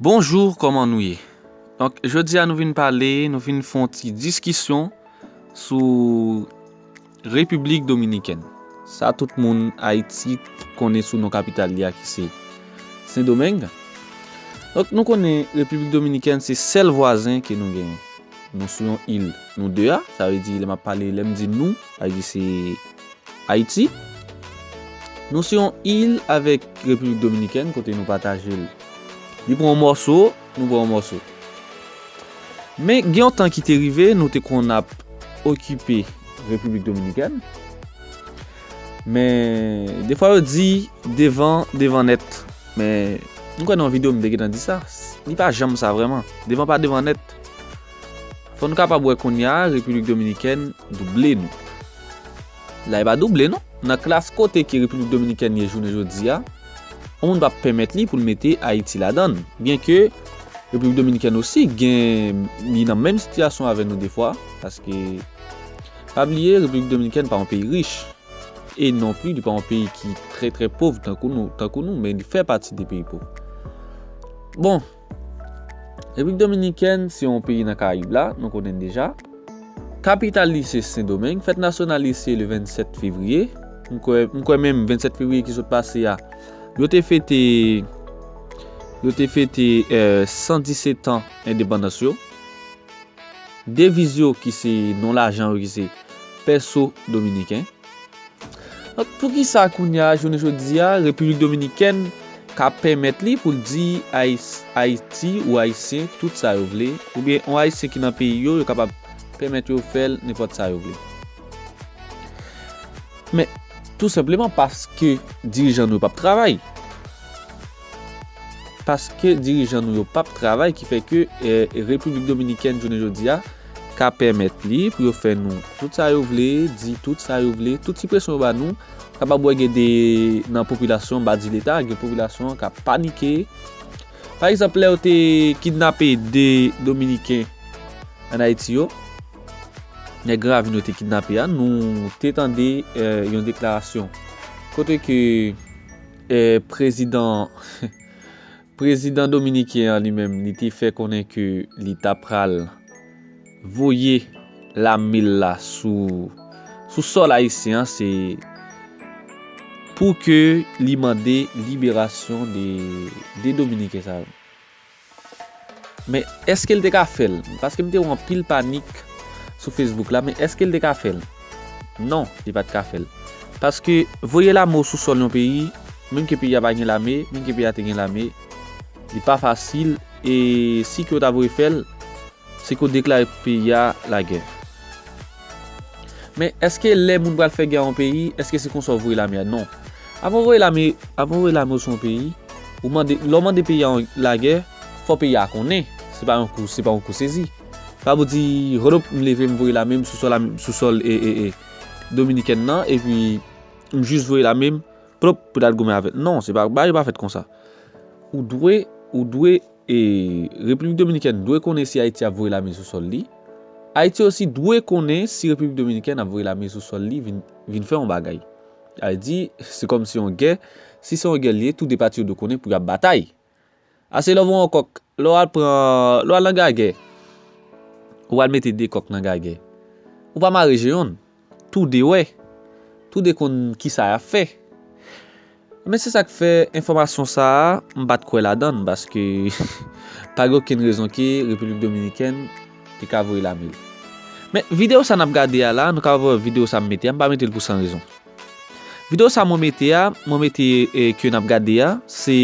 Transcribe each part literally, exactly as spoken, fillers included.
Bonjou, kòman nou ye? Donk, jodi a nou vin pale, nou vin fè yon ti diskisyon sou Repiblik Dominikèn. Sa tout moun Ayiti konnen sou non kapital li a ki se Sendomeng. Donk, nou konnen Repiblik Dominikèn se sèl vwazen ke nou genyen. Nou sou yon il, nou de a, sa vle di lè m ap pale, lè m di nou, sa vle di se Ayiti. Nou se yon il avèk Repiblik Dominikèn kote nou pataje l. Li pran yon mòso, nou pran yon mòso. Men gen yon tan ki te rive, nou te konn ap okipe Repiblik Dominikèn. Men defwa yo di devan, devan nèt. Men m kwè nan yon videyo m te gentan di sa. Li pa janm sa vrèman. Devan pa devan nèt. Fò nou kapab wè kounye a, Repiblik Dominikèn double nou. La, e pa double non. Nan klas kote ke Repiblik Dominikèn ye jounen jodi a, yon moun p ap pèmèt li pou l mete Ayiti ladan l. Byenke Repiblik Dominikèn osi gen, li nan menm sitiyasyon avè nou defwa, paske pa bliye, Repiblik Dominikèn pa yon peyi rich, e non pli, li pa yon peyi ki trè, trè pòv tankou nou, tankou nou, men li fè pati de peyi pòv. Bon, Repiblik Dominikèn se yon peyi nan Karayib la, nou konnen l deja. Kapital li se Sendomeng, fèt nasyonal li se le vennsèt fevriye. M kwè, m kwè menm vennsèt fevriye ki sot pase a, yo te fete, yo te fete, eh, san disèt an endepandans yo. Deviz yo ki se non lajan yo ki se pèso dominiken. Donk, poukisa kounye a, jounen jodi a, Repiblik Dominikèn ka pèmèt li pou l di Ayis-, Ayiti ou Ayisyen tout sa yo vle, oubyen yon Ayisyen ki nan peyi yo, yo kapab pèmèt yo fè l nenpòt sa yo vle? Men, tou senpleman paske dirijan nou yo p ap travay. Paske dirijan nou yo p ap travay, ki fè ke, eh, Repiblik Dominikèn, jounen jodi a, ka pèmèt li pou yo fè nou tout sa yo vle, di tout sa yo vle, tout ti presyon yo ba nou. Kapab wè gen de nan popilasyon, m pa di Leta, gen popilasyon k ap panike. Pa egzanp, lè yo te kidnape de Dominiken ann Ayiti yo, nèg Gran Ravin yo te kidnape a, nou te tande, eh, yon deklarasyon kote ke, eh, prezidan, prezidan dominiken an li menm, li te fè konnen ke li ta pral voye lame l la sou, sou sòl ayisyen an, se pou ke li mande liberasyon de, de Dominiken sa yo. Men èske l te ka fè l? Paske m te wè anpil panik sou Facebook la, men èske l te ka fè l? Non, li pa t ka fè l. Paske voye lame w sou sòl yon peyi, menm ke peyi a pa gen lame, menm ke peyi a te gen lame, li pa fasil, e si ke w ta voye fè l, se ke w deklare peyi a lagè. Men èske lè moun pral fè gè a yon peyi, èske se konsa w voye lame a? Non. Avan w voye lame, avan w voye lame w sou yon peyi, ou mande, lè w mande peyi a yon lagè, fò peyi a konnen. Se pa yon kou, se pa yon kou sezi. Pa pou di, hop, m leve, m voye lame m sou sòl, sou sòl, e, e, e, dominiken nan, epi m jis voye lame m, plop, pou t al goumen avè l. Non, se pa, bagay yo pa fèt konsa. Ou dwe, ou dwe, e, Repiblik Dominikèn dwe konnen si Ayiti ap voye lame sou sòl li. Ayiti osi dwe konnen si Repiblik Dominikèn ap voye lame sou sòl li vin, vin fè yon bagay. Sa vle di, se kòmsi yon gè, si se yon gè l ye, tou de pati yo dwe konnen pou y ap batay. Ase lè w voye yon kòk, lè w al pran, lè w al nan gagè, ou al mete de kòk nan gagè. Ou pa mare je yonn. Tou de wè. Tou de konn kisa y ap fè. Men se sa k fè enfòmasyon sa a, m pa t kwè ladan l, paske pa gen okenn rezon ke Repiblik Dominikèn te ka voye lame l. Men videyo sa n ap gade a la, nou ka wè videyo sa m mete a, m pa mete l pou san rezon. Videyo sa mwen mete a, mwen mete, eh, ke n ap gade a, se,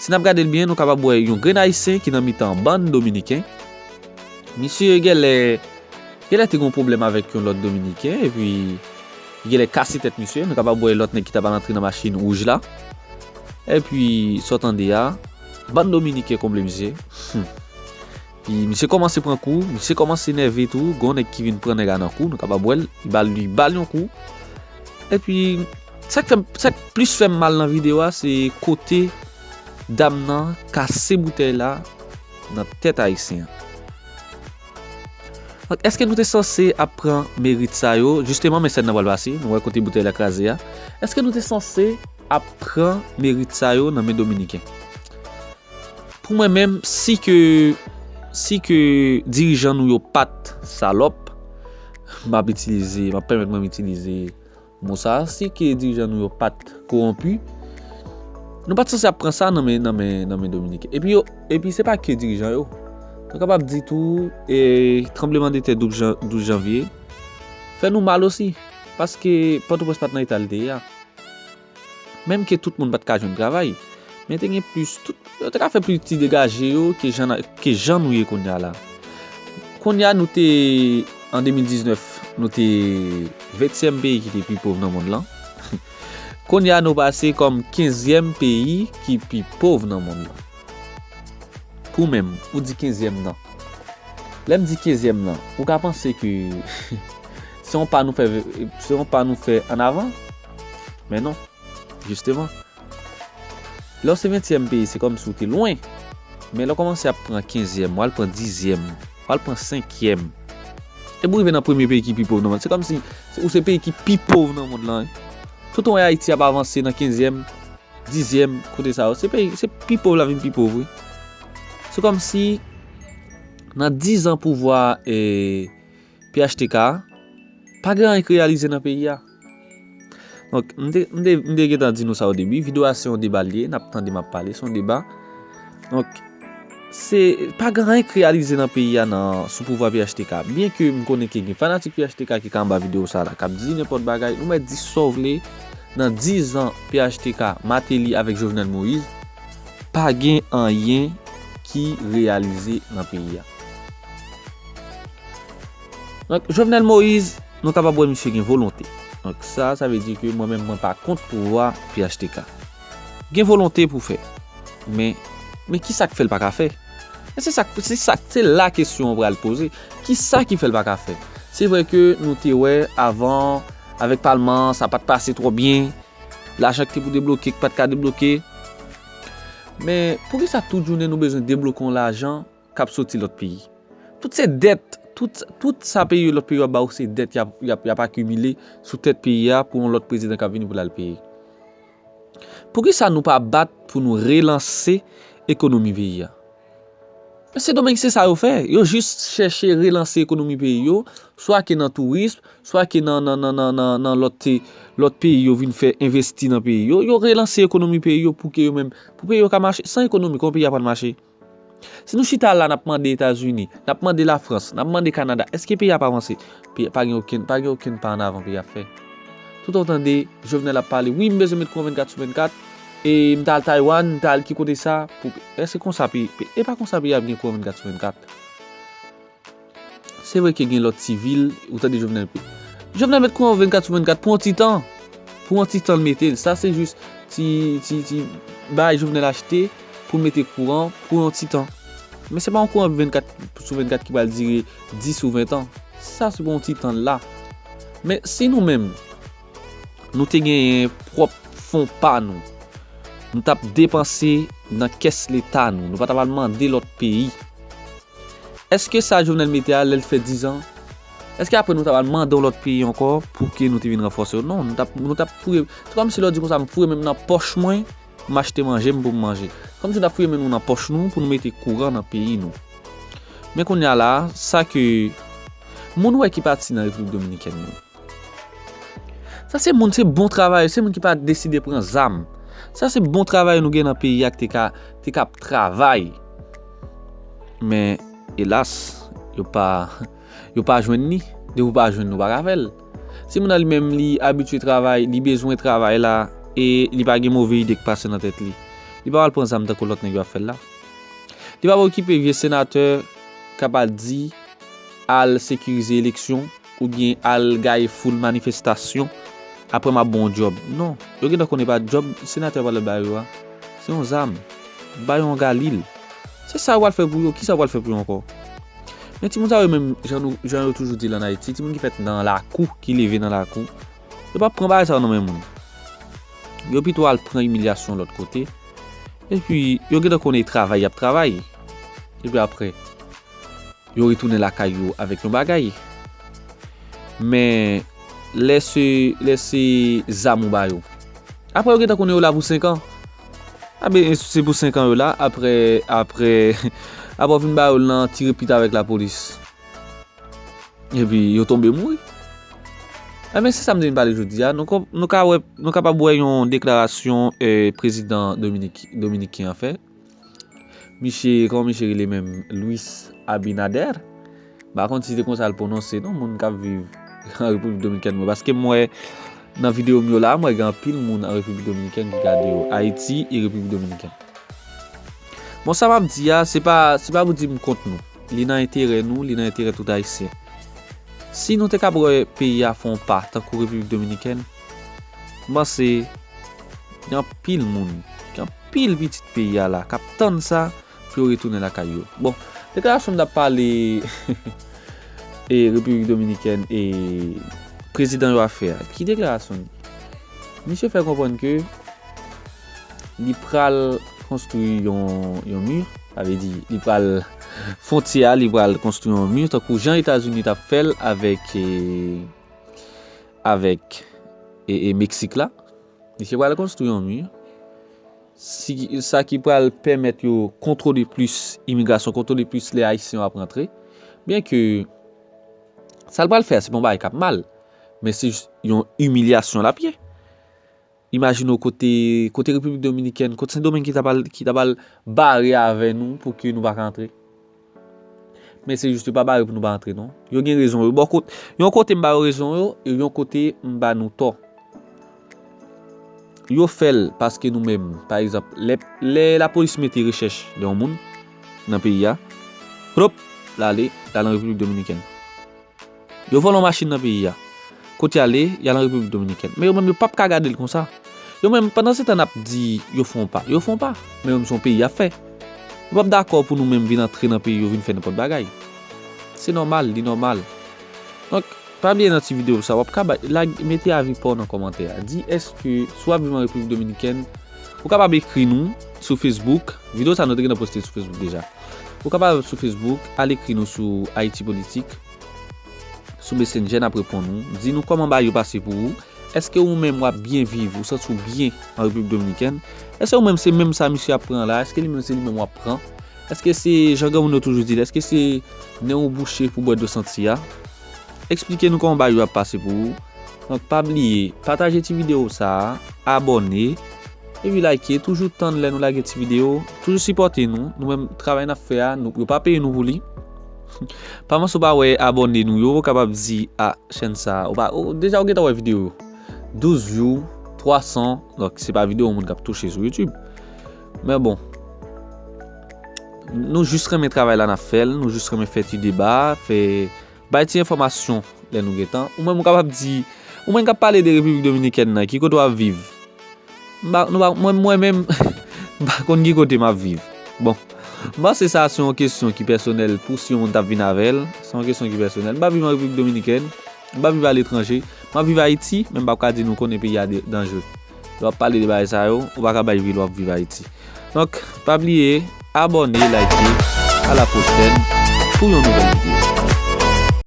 si n ap gade l byen, nou kapab wè yon grenn ayisyen ki nan mitan bann dominiken. Misye genlè, genlè te gen yon pwoblèm avèk yon lòt dominiken, epi genlè kase tèt misye. Nou kapab wè lòt nèg ki t ap al antre nan machin wouj la. Epi, sa w tande a, bann dominiken konble misye. Hmm. Epi misye kòmanse pran kou, misye kòmanse nève tou, gon nèg ki vin pran nèg la nan kou, nou kapab wè l, li ba l, li ba l yon kou. Epi, sa k fè m, sa k plis fè m mal nan videyo a, se kote dam nan kase boutèy la nan tèt ayisyen an. Donk, èske nou te sanse ap pran merit sa yo? Jisteman, men sèn nan pral pase, nou wè kote boutèy la kraze a. Èske nou te sanse ap pran merit sa yo nan men dominiken? Pou mwen menm, si ke, si ke dirijan nou yo pa t salòp, m ap itilize, m ap pèmèt mwen m itilize mo sa, si ke dirijan nou yo pa t kowonpi, nou pa t sanse ap pran sa nan men, nan men, nan men Dominiken. Epi yo, epi se pa ke dirijan yo. Nou kapab di tou, e, tranbleman de tè douz jan-, douz janvye fè nou mal osi. Paske Pòtoprens pa t nan eta l te ye a. Menm ke tout moun pa t ka jwenn travay, men te gen plis, tout, yo te ka fè plis ti degaje yo ke jan, ke jan nou ye kounye a la. Kounye a nou te, an de mil diznèf, nou te ventyèm peyi ki te pi pòv nan mond lan. Kounye a nou pase kòm kenzyèm peyi ki pi pòv nan mond lan. Pou menm, ou di kenzyèm nan. Lè m di kenzyèm nan, ou ka panse ke se yon pa nou fè, se yon pa nou fè an avan. Men non, jisteman. Lè w se ventyèm peyi, se kòmsi w te lwen. Men lè w kòmanse ap pran kenzyèm, w al pran dizyèm, w al pran senkyèm. Epi w rive nan premye peyi ki pi pòv nan mond. Se kòmsi ou se peyi ki pi pòv nan mond lan, wi. Tout an Ayiti ap avanse nan kenzyèm, dizyèm, kote sa yo. Se peyi, se pi pòv la vin pi pòv, wi. Se kòmsi nan diz an pouvwa, e, P H T K, pa gen anyen ki reyalize nan peyi a. Donk, m te, m te, m te gentan di nou sa o debi. Videyo a se yon deba l ye, n ap tande m ap pale, se yon deba. Donk, se, pa gen anyen ki reyalize nan peyi a nan, sou pouvwa P H T K. Byen ke m konnen ke gen fanatik P H T K ki ka anba videyo sa la, k ap di nenpòt bagay, nou mèt di sa w vle, nan diz an P H T K, Martelly avèk Jovenel Moïse, pa gen anyen ki reyalize nan peyi a. Donk, Jovenel Moïse, nou kapab wè misye gen volonte. Donk, sa, sa vle di ke mwen menm, mwen pa kont pouvwa P H T K. Gen volonte pou fè. Men, men ki sa k fè l pa ka fè? E se sa, se sa, se la kesyon an pral poze. Ki sa ki fè l pa ka fè? Se vre ke nou te wè avan, avèk palman an, sa pa t pase twò byen. Lajan ki te pou debloke, ki pa t ka debloke. Men, poukisa tout jounen nou bezwen debloke yon lajan k ap soti lòt peyi? Tout se dèt, tout, tout sa peyi, lòt peyi yo ap ba w, se dèt y ap, y ap, y ap akimile sou tèt peyi a pou yon lòt prezidan k ap vini pou l al peye. Poukisa nou pa bat pou nou relanse ekonomi peyi a? Men Sendomeng se sa yo fè. Yo jis chèche relanse ekonomi peyi yo, swa ke nan tourism, swa ke nan, nan, nan, nan, nan, nan lòt, lòt peyi yo vin fè envesti nan peyi yo. Yo relanse ekonomi peyi yo pou ke yo menm, pou peyi yo ka mache. San ekonomi, kòman peyi a pral mache? Si nou chita la, n ap mande Etazini, n ap mande Lafrans, n ap mande Kanada, èske peyi a pa vanse? Peyi a pa gen okenn, pa gen okenn pa an avan peyi a fè. Tout an tande Jovenel ap pale, wi, m bezwen met kouran vennkat sou vennkat, e m t al Taiwan, m t al ki kote sa, pou, èske konsa peyi, pe-, e pa konsa peyi ap gen kouran vennkat sou vennkat? Se vre ke gen lòt ti vil, ou tande Jovenel pe-, Jovenel met kouran vennkat sou vennkat pou yon ti tan. Pou yon ti tan l mete l. Sa se jis ti, ti, ti bagay Jovenel achte pou l mete kouran pou yon ti tan. Men se pa yon kouran vennkat sou vennkat ki pral dire dis ou ven tan. Sa se pou yon ti tan l la. Men si nou menm, nou te genyen pwòp fon pa nou, nou t ap depanse nan kès leta nou, nou pa t ap al mande lòt peyi. Èske sa Jovenel mete a, lè l fè diz an, èske apre nou ta pral mande yon lòt peyi ankò pou ke nou te vin ranfòse yo? Non, nou t ap, nou t ap foure, se kòmsi lè w di konsa, m foure men m nan pòch mwen, m achte manje m pou m manje. Kòmsi nou t ap foure men nou nan pòch nou pou nou mete kouran nan peyi nou. Men kounye a la, sa ke moun ou wè ki pati nan Repiblik Dominikèn yo, sa se moun, se bon travayè, se moun ki pa deside pran zam. Sa se bon travayè nou gen nan peyi a ki te ka, te ka ap travay. Men, elas, yo pa, yo pa jwenn li. Depi w pa jwenn li, w pa ka fè l. Timoun nan li menm, li abitye travay, li bezwen travay la, e li pa gen move ide k pase nan tèt li. Li pa pral pran zam tankou lòt nèg yo ap fè l la. Li pa okipe vye senatè k ap al di al sekirize eleksyon oubyen al gaye foul manifestasyon, apre m ap ba w yon djòb. Non, yo gentan konnen pa djòb senatè pral ba yo a. Se yon zam. Ba yo yon galil. Se sa yo pral fè pou yo. Kisa yo pral fè pou yo ankò? Men timoun sa yo menm, jan nou, jan yo toujou di l ann Ayiti, timoun ki fèt nan lakou, ki leve nan lakou, yo p ap pran bagay sa yo nan men moun. Yo pito al pran imilyasyon lòt kote. Epi, yo gentan konnen e travay y ap travay. Epi apre, yo retounen lakay yo avèk yon bagay. Men, lè se, lè se zam ou ba yo. Apre, yo gentan konnen yo la pou senk an. Abe, se pou senk an yo la, apre, apre, apre w fin ba yo l nan tire pit avèk lapolis. Epi yo tonbe mouri. Enben, se sa m te vin pale jodi a. Nou, nou ka wè, nou kapab wè yon deklarasyon eh, prezidan Dominik, Dominiken an fè. Misye, kòman misye rele menm? Luis Abinader. M pa konn si se konsa l pwononse non, moun k ap viv an Repiblik Dominikèn mwen. Paske m wè nan videyo m yo la, m wè gen anpil moun an Repiblik Dominikèn ki gade yo. Ayiti e Repiblik Dominikèn. Bon, sa m ap di a, se pa, se pa pou di m kont nou. Li nan enterè nou, li nan enterè tout Ayisyen. Si nou te kab wè peyi a fè yon pa tankou Repiblik Dominikèn, m panse gen anpil moun, gen anpil pitit peyi a la k ap tann sa pou yo retounen lakay yo. Bon, deklarasyon m t ap pale e Repiblik Dominikèn e prezidan yo ap fè a. Ki deklarasyon li? Misye fè konprann ke li pral konstwi yon, yon mi, sa vle di li pral fwontyè a, li pral konstwi yon mi tankou jan Etazini t ap fè l avèk eh, avèk e, e Meksik la. Misye pral konstwi yon mi. Si, sa ki pral pèmèt yo kontwole plis imigrasyon, kontwole plis lè Ayisyen yo ap rantre. Byen ke sa l pral fè a, se pa yon bagay k ap mal, men se jis yon imilyasyon l ap ye. Imajine w kote, kote Repiblik Dominikèn, kote Sendomeng ki ta pral, ki ta pral bare avè nou pou ke nou pa ka antre. Men se jis yo pa bare pou nou pa antre non. Yo gen rezon yo. Bò kot, yon kote m ba yo rezon yo, e yon kote m ba nou tò. Yo fè l paske nou menm, pa egzanp, lè, lè lapolis mete rechèch de yon moun nan peyi a, pwop, l ale, l al an Repiblik Dominikèn. Yo vòlè yon machin nan peyi a. Kote y ale, y al an Repiblik Dominikèn. Men yo menm yo p ap ka gade l konsa. Yo menm, pandan se tan n ap di yo fè yon pa, yo fè yon pa. Men yo menm se yon peyi y ap fè. Yo p ap dakò pou nou menm vin antre nan peyi yo, vin fè nenpòt bagay. Se nòmal, li nòmal. Donk, pa bliye nan ti videyo sa, w ap ka bay, la, mete avi pa w nan kòmantè a. Di èske, si w ap viv an Repiblik Dominikèn, ou kapab ekri nou sou Facebook. Videyo sa nou te gentan poste sou Facebook deja. Ou kapab sou Facebook, al ekri nou sou Ayiti Politik. Sou Messenger, n ap reponn ou. Di nou kòman bagay yo pase pou ou. Èske ou menm w ap byen viv, ou santi w byen an Repiblik Dominikèn? Èske ou menm se menm sa misye ap pran la? Èske li menm se li menm w ap pran? Èske se jan granmoun yo toujou di l, èske se nen ou bouche pou bwè dlo santi a? Eksplike nou kòman bagay yo ap pase pou ou. Donk pa bliye, pataje ti videyo sa a, abòne, epi like, toujou tann lè nou lage ti videyo, toujou sipòte nou, nou menm travay n ap fè a, nou, yo pa peye nou pou li. Pa panse w pa wè abòne nou yo, ou kapab di a chèn sa a, ou pa, ou, deja ou gentan wè videyo yo. Douz view, twa san, donk se pa videyo moun k ap touche sou YouTube. Men bon, nou jis renmen travay la n ap fè l, nou jis renmen fè ti deba, fè bay ti enfòmasyon lè nou gentan. Ou menm ou kapab di, ou menm k ap pale de Repiblik Dominikèn nan, ki kote w ap viv? M pa, nou pa, mwen, mwen menm, m pa konn ki kote m ap viv. Bon, m panse sa se yon kesyon ki pèsonèl pou si yon moun t ap vin avè l. Se yon kesyon ki pèsonèl. M pa viv an Repiblik Dominikèn, m pa viv aletranje. M ap viv Ayiti, men m p ap ka di nou konnen peyi a de- danjre. Lè w ap pale de bagay sa yo, ou pa ka bay vi lè w ap viv Ayiti. Donk, pa bliye, abòne, like, a la pwochèn pou yon nouvèl videyo.